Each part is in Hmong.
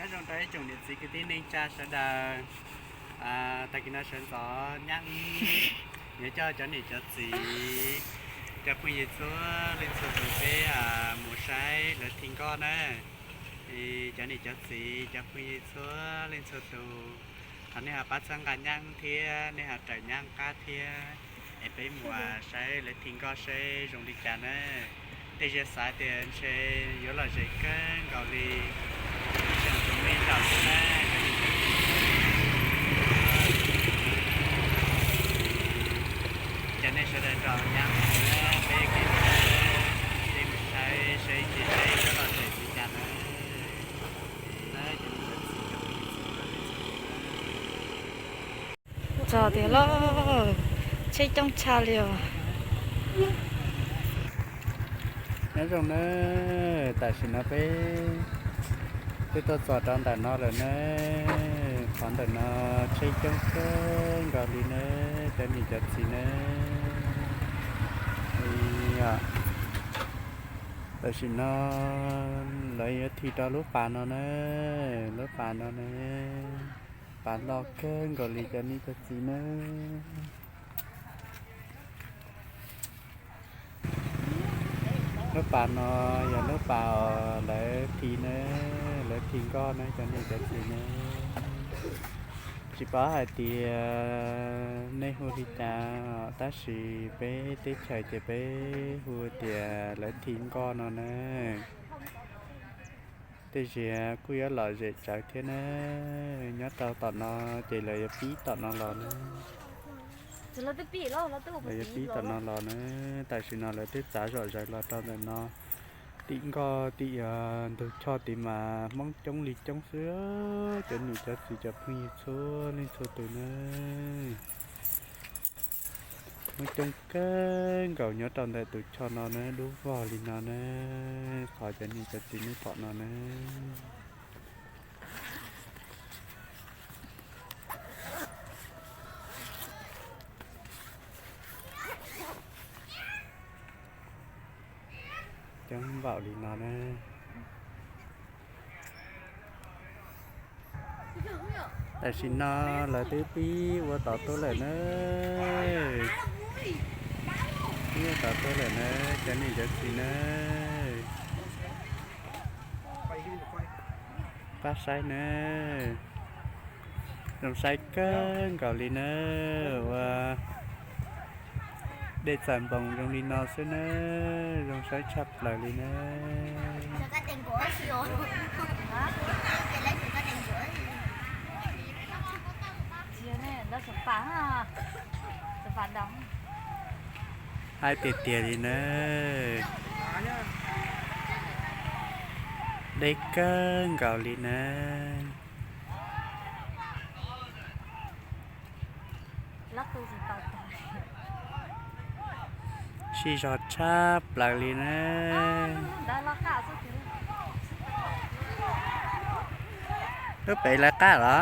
Zoo rau ib tsoom niam txiv kwv tij neej tsa sawv daws. Tag kis no sawv ntxov Nyaab yuav coj cov niam cov txiv, cov phooj ywg txhua leej txhua tus peb mus saib lawv thi nkoj na. Cov niam cov txiv, cov phooj ywg txhua leej txhua tus, thov nej ho pab txhawb nqa Nyaab thiab nej ho raws Nyaab qab thiab, es peb mus saib lawv thi nkoj seb zoo li cas na. Tej zaum xav tias ntshe yuav lom zem kawg nkaus li, ib zaug tus me nraum xwb na. Ces nej sawv daws nrog Nyaab peb kev, peb mus saib seb ib ntsis seb yuav lom zem li cas na. Txog tiag lauj, tsheb coob tshaj li os. Nyob zoo na, tam sim no peb twb tuaj txog rau ntawm no lawm na. Qhov ntawm no tsheb coob kawg nkaus li na, cov niam cov txiv na. Tam sim no lawv yuav thi rau lub pas no na, lub pas no na, pas loj kawg nkaus li cov niam cov txiv na. Lub pas no yog lub pas uas lawv thi na, lawv thi nkoj na cov niam cov txiv na. Tsis paub hais tias nej hu li cas, tab sis peb teb chaws ces peb hu tias lawv thi nkoj no na. Tej zaum kuj yuav lom zem tsawv thiab na. Nyob rau tom no ces lawv yuav pib tom no los na. Lawv yuav pib tom no los na. Tam sim no lawv twb txav zom zaws los rau ntawm no. Tim nkoj tim ntug choj tid mas Hmoob coob li coob xwb, cov niam cov txiv cov phooj ywg txhua leej txhua tus na. Hmoob coob kawg nkaus nyob rau ntawm tus choj no na, dub vog li no na, qhov cov niam cov txiv nej pom no na. Coob npaum li no na. Tam sim no lawv twb pib ua tod tuaj lawm na. Pib ua tod tuaj lawm na, cov niam cov txiv na. Pab saib na. Zoo saib kawg nkaus li na, ua dej txawm npoos zoo li no xwb na, zoo saib tshaj plaws li na. Haib tiag tiag li na. Deb kawg nkaus li na. Sib zog tshaj plaws li na. Lub pem lawv qab los?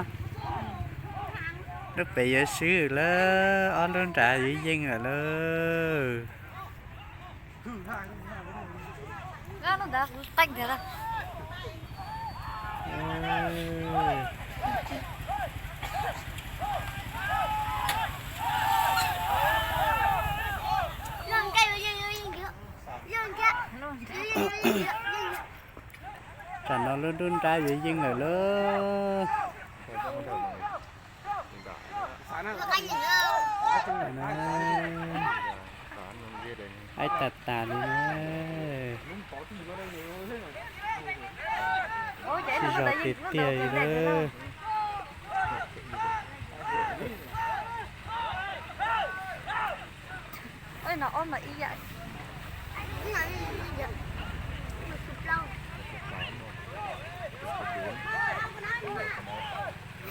Lub pem yuav swb lawm, ob lub nrad yuav yeej lawm lauj. Tsam no lub nruab nrab yuav yeej lawm lauj. Aib tas tas li na. Sib zog tiag tiag li na.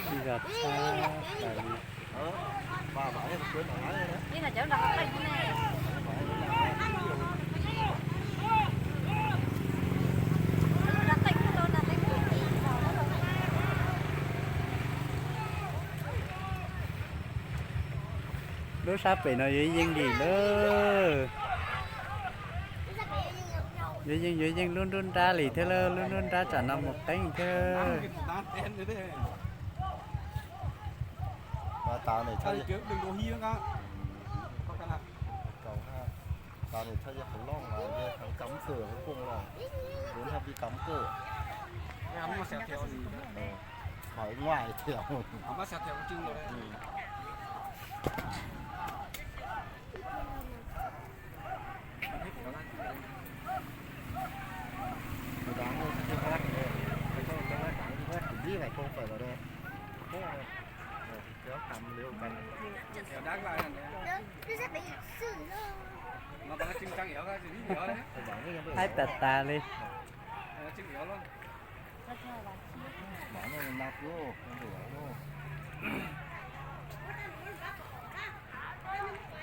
Sib zog tshaj plaws li. Lub sab pem no yuav yeej li lawm. Yuav yeej yuav yeej lub nruab nrab li thiab lauj, lub nruab nrab tsam no mus qeeb thiab. Haib tas tas li.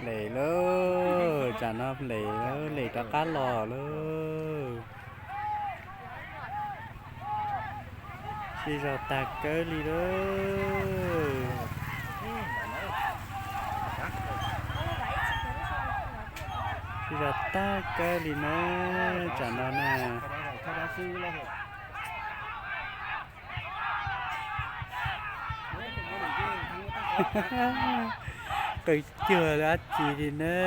Nplem lauj, tsam no nplem lauj, nplem rov qab los lauj. Sib zog tag kawg li lauj. Sib zog tag kawg li na, tsam no na. Qw cuag li dab tsi li ne.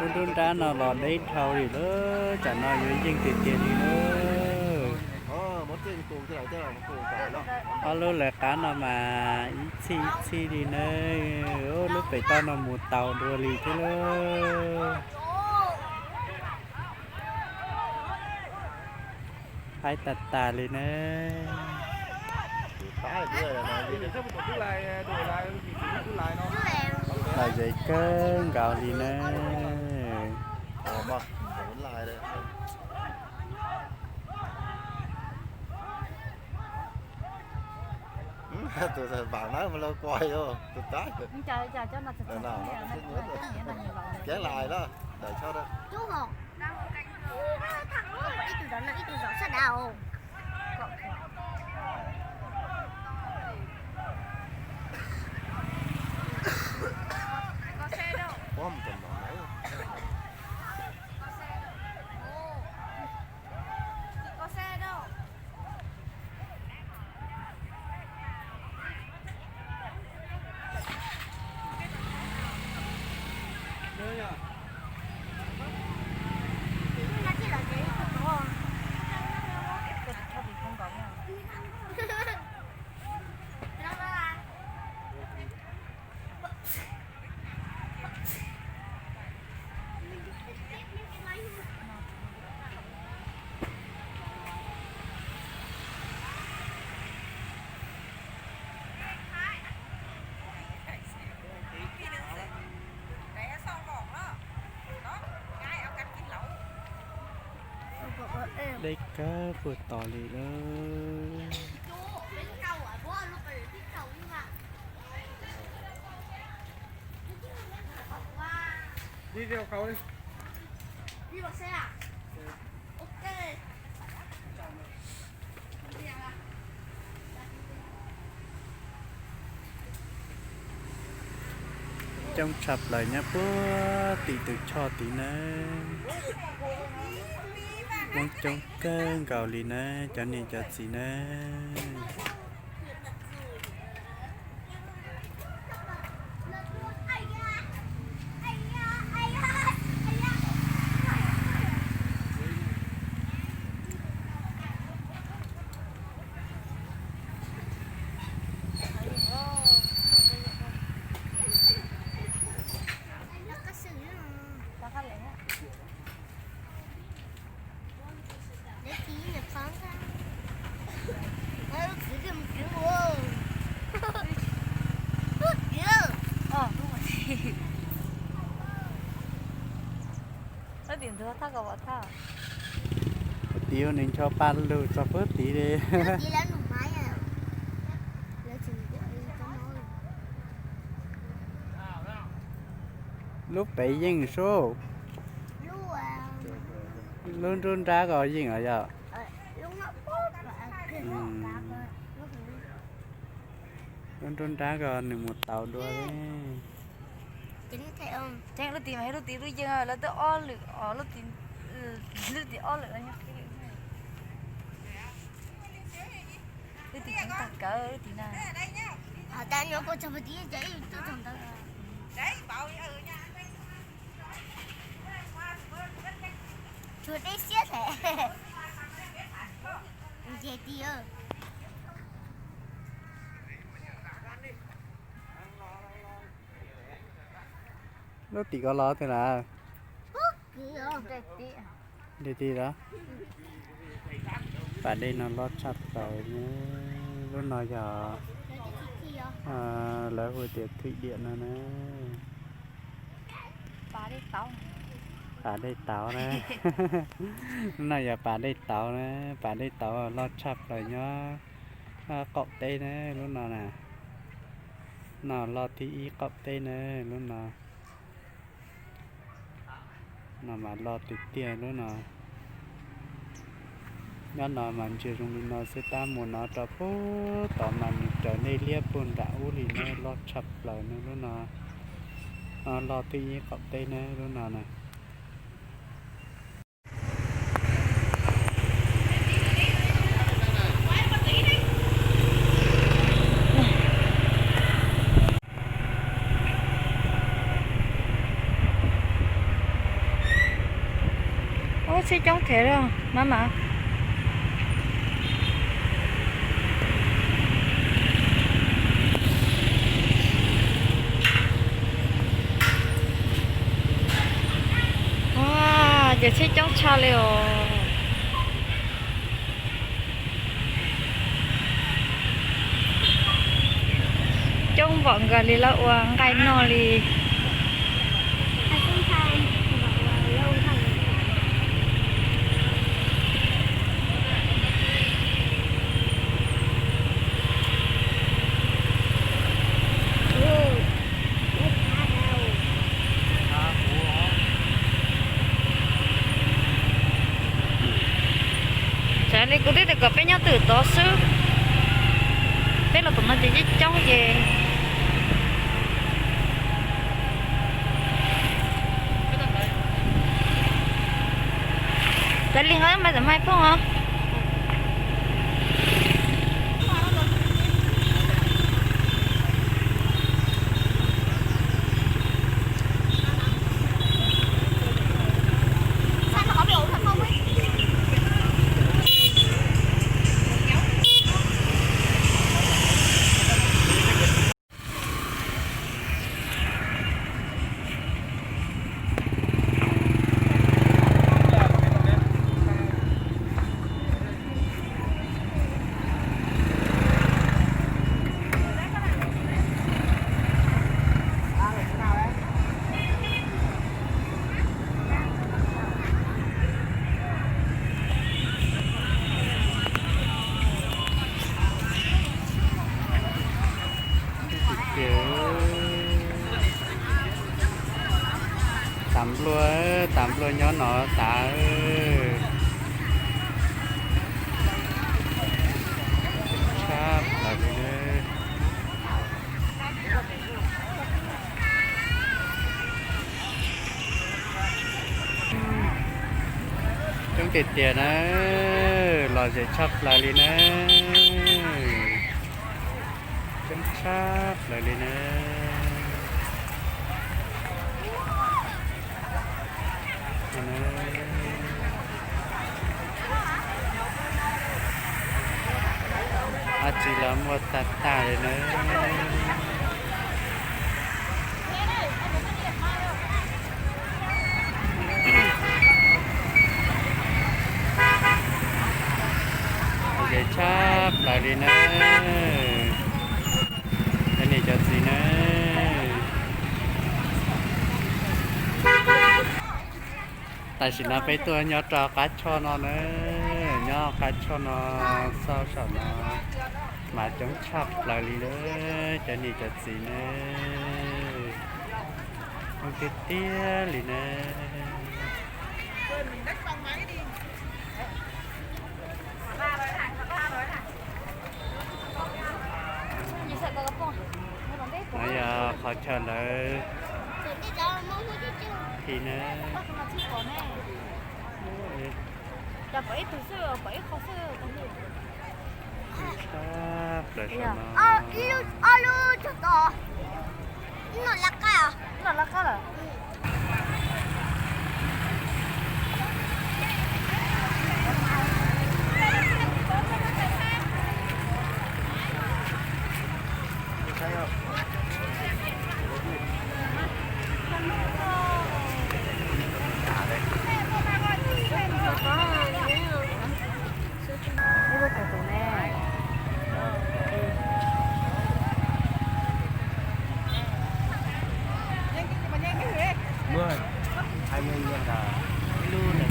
Lub nruab nrab no los deb dhau li lawm, tsam no yuav yeej tiag tiag li lawm. Ob lub lawv qab no mas ib txhij ib txhij li na. Lub pem toj no mus tau dua li thiab lauj. Haib tas tas li na. Lom zem kawg nkaus li na. Tus vam na mas los kuas yog tus tab. Kev lais lawm, daim tsho da. Ib tug zov no, ib tug zov sab dav. Deb kawg puag tod li lawm. Coob tshaj plaws nyob puag tim tus choj tid nawb. Coob coob kawg nkaus li nawb cov niam cov txiv nawb. Tim ntuag thaj ko, tim nws ncho pa lug txog puag tid li. Lub pem yeej sub. Lub nruab nrab ko yeej os yog. Lub nruab nrab ko nws mus tau dua li. Lub tim mas lub tim lub yeej lawv twb ob lwm os, lub tim ob lwm. Lub tim tseem tag kawg lub tim na. Tshuav dej siab thiab. Nce ti. Lub tim ko los twg lawm? Li ti lawm. Pas dej no loj tshaj plaws. Lub no yog lawv hu tias Thwm Diam no na. Pas dej tauv na. Lub no yog pas dej tauv na. Pas dej tauv loj tshaj plaws nyob qaum teb na lub no na. No loj thib ib qaum teb na lub no. No mas loj tiag tiag lub no. Nyob no mas ntsia zoo li no xwb, tab mus no rau puag tod mas nws raws nej liab puag nram ub li na, loj tshaj plaws na lub no. No loj thib ib qaum teb na lub no na. Ub, tsheb coob thiab maj mam. Ua, ces tsheb coob tshaj li os. Coob npaum nkaus li lawv ua nqaij noj li. Txawm li kuv twb tias kom peb nyob twm tod xwb, peb los tom no ces coob coob ces. Txawm li nqe mas txawm mai phooj os. Tav nplua, tav nplua nyob no tas. Tshaj plaws li. Coob tiag tiag na, lom zem tshaj plaws li na. Coob tshaj plaws li na. Dab tsi los muaj tag tag li na. Li na, cov niam cov txiv na, tam sim no peb tuaj nyob rau qab choj no na, nyob qab choj no, xauj saum no mas coob tshaj plaws li na, cov niam cov txiv na, coob tiag tiag li na. No yog qhov chaw lawv khi na. Tshaj plaws saum no. Ib lub kaus tus ne. Ib lub ne.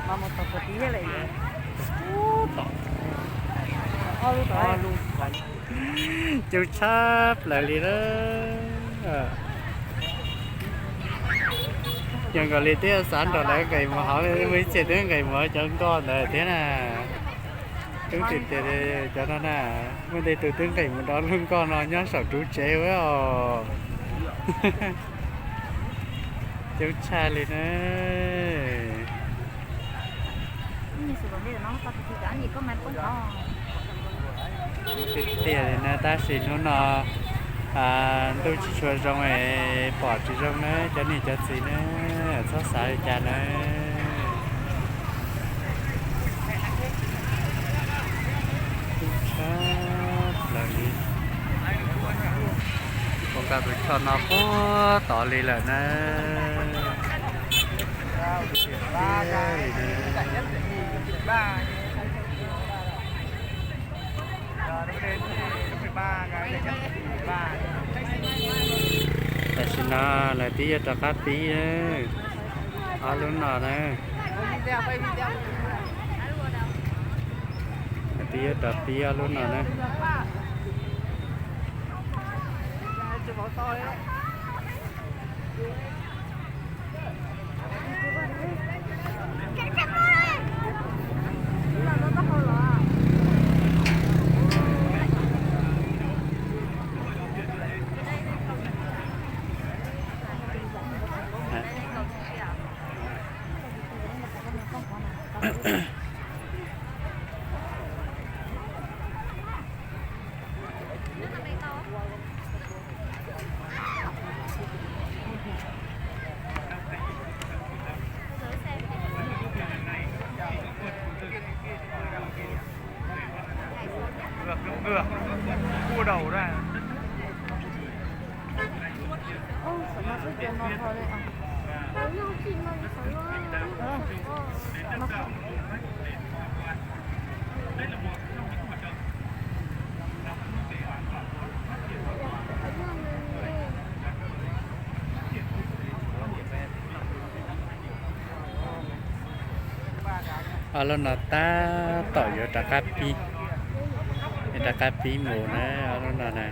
Mas mus tom puag tid thiab lawm. Ub, tom ob lub tom. Coob tshaj plaws li na. Yog nkaus li twb xav nrog lawv nqis mus hauv, muaj ib txhia twb nqis mus hauv cov nkoj ntawd thiab na. Coob tiag tiag li cov no na. Muaj tej tus twb nqis mus rau lub nkoj no nyob saum ruv tsev ua os. Coob tshaj li na. Tiag tiag li na, tab sis hnub no ntuj tsis tshua zoo es pom tsis zoo na cov niam cov txiv na, txhob xav li cas na. Coob tshaj plaws li. Ua nqa tus choj no puag tod li lawm na. Tiag li na. Tam sim no lawv twb yuav rov qab pib na, ob lub no na. Lawv twb yuav rov pib ob lub no na. Ob lub no tab tom yuav rov qab pib, yuav rov qab pib mus na ob lub no na.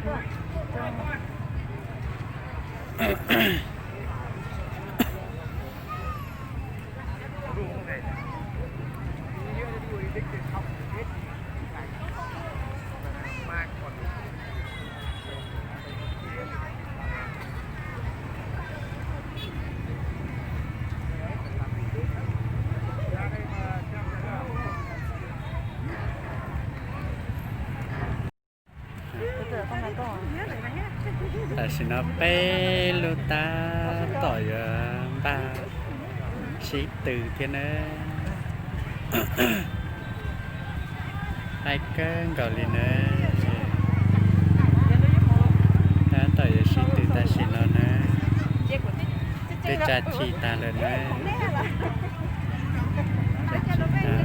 Tam sim no peb lub tab tom yuav npaj sib tw thiab na. Haib kawg nkaus li na. Tab tom yuav sib tw tam sim no na. Peb tsa chim tag lawm na. Tsa chim tag.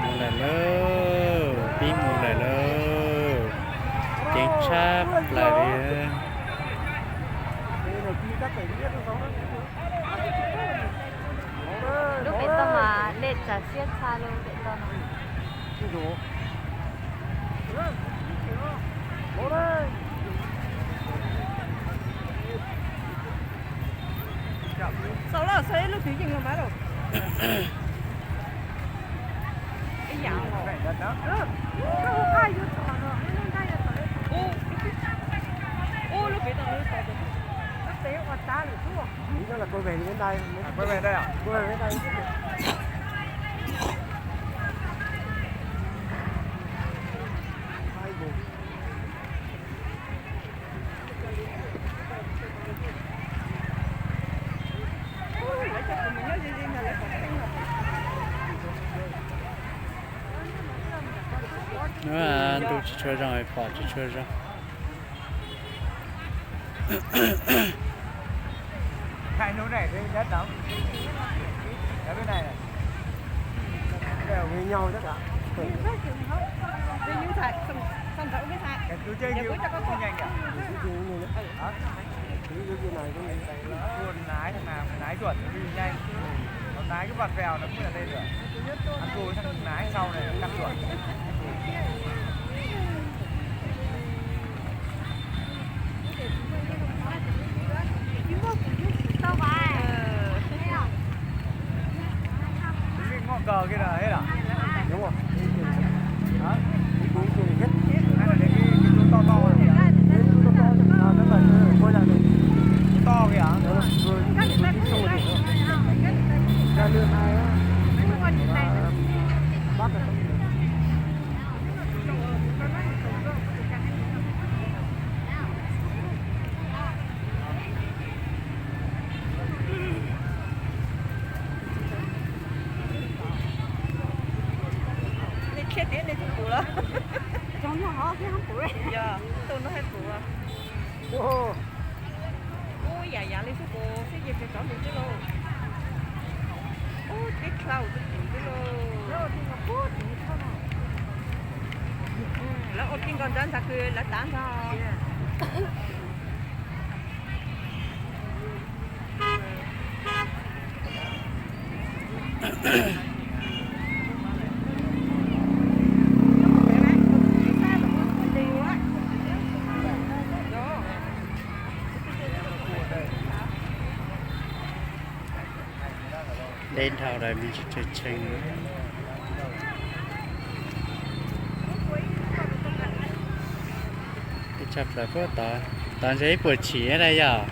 Mus lawm lauj, pib mus lawm lauj. Ceev tshaj plaws li. Lub pem toj mas dej tsawv siab tshaj lub pem toj no. Xaus los, xaus ib lub twg yeej los mas lauj. Ib yam. Ub, lub pem toj, lub pem toj. Lub pem ua tsav lawm xwb. Quay về đây à? Quay về đây à? Quay về đây. Ntuj tsis tshua zoo, pom tsis tshua zoo. Hai lub này dễ nhất lắm. Cái bên này này. Đều như nhau tất cả. Cái cứ chơi như cũng nhanh nhỉ? Hả? Cái cứ như này cũng Tua nái thằng nào nái chuẩn thì nhanh. Còn nái cứ vặt vèo nó không thể lên được. Ăn thua với thằng nái sau này căng chuẩn. Cái ngọn cờ kia là hết à? Đúng rồi. Hả? Cái cú kia là hết. Hay là đến cái, cái chú to to này. Cái chú to to này, à, nó là quay lại này. Chú to kìa hả? Ờ, vừa, vừa tiếp xúc được. Ra lượt hai á. Bắt được. Nej khiav tias nej tsis pum los? Yog, tus no haj pum. Ub, yam yam li xub pum xwb ces tseem tsov ntws xwb lauj. Ub, tib dlau xwb pum xwb lauj. Lawv ua tij nkaus ntxav ntxav kws lawv tav ntxog. Deb dhau lawm me ntsis tshee tshee. Ib tshaj plaws puag tod, tod ntshe ib puas tshim na yog.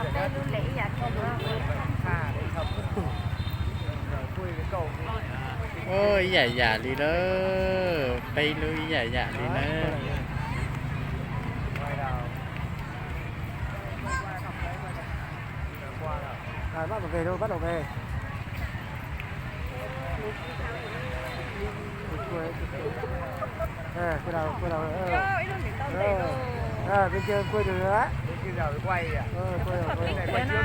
Peb lub lem ib yam li na. Ib yam yam li lawm, peb lub ib yam yam li na. Rồi, bắt đầu về thôi, bắt đầu về. Ờ, quay đầu, quay đầu, ờ. Ờ, bên kia quay được rồi đấy. Bên kia giờ quay à? Ờ, quay rồi, quay rồi.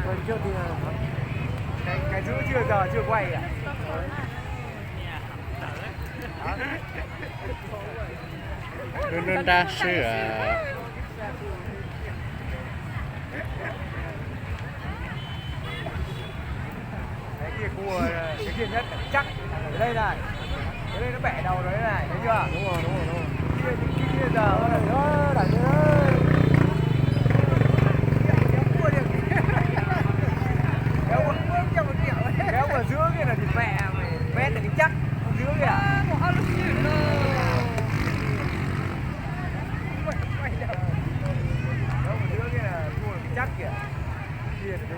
Quay trước đi, ờ. Cái, cái giữ chưa, giờ chưa quay à? Lub hnub nrab swb. Cái kia cua, cái kia nhất chắc ở đây này. Cái đây nó bẻ đầu rồi đấy này, thấy chưa? Đúng rồi, đúng rồi, đúng rồi. Cái kia, cái kia giờ. Ờ, đại sư ơi. Kéo cua đi. Kéo cua, kéo cua, kéo vào giữa kia là thịt mẹ mày. Mét là cái chắc, con giữa kìa. Ơ, một con lụm dữ luôn. Quay, quay đầu.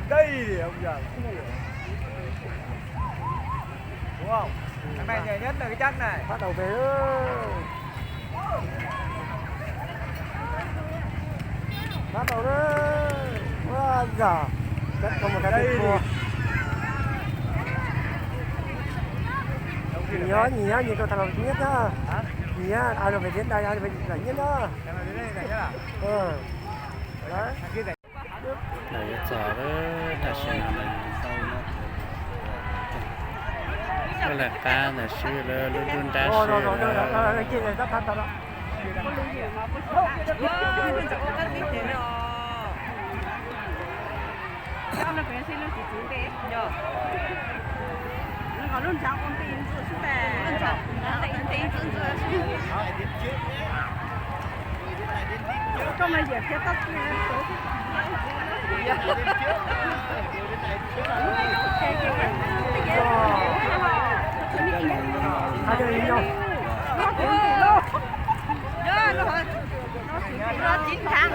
Đây, ông già. Đúng không? Thằng này nhảy nhất là cái chắc này. Bắt đầu về. Bắt đầu đấy. Ua già. Chắc có một cái đây thua. Nhìn nhá, nhìn nhá, nhìn cậu thằng nào nhất nhá. Hả? Nhìn nhá, ai là phải đến đây, ai là phải giải nhất nhá. Thằng nào đến đây giải nhất à? Ừ. Đấy. Lawv yuav txog lawm, tam sim no lawv ua lawv qab ntawm sib lawv lub nruab nrab sib lawm.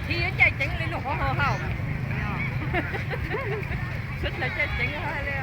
Thiab yuav caij ceev li lub hauv hauv hauv. Sawv daws caij ceev li.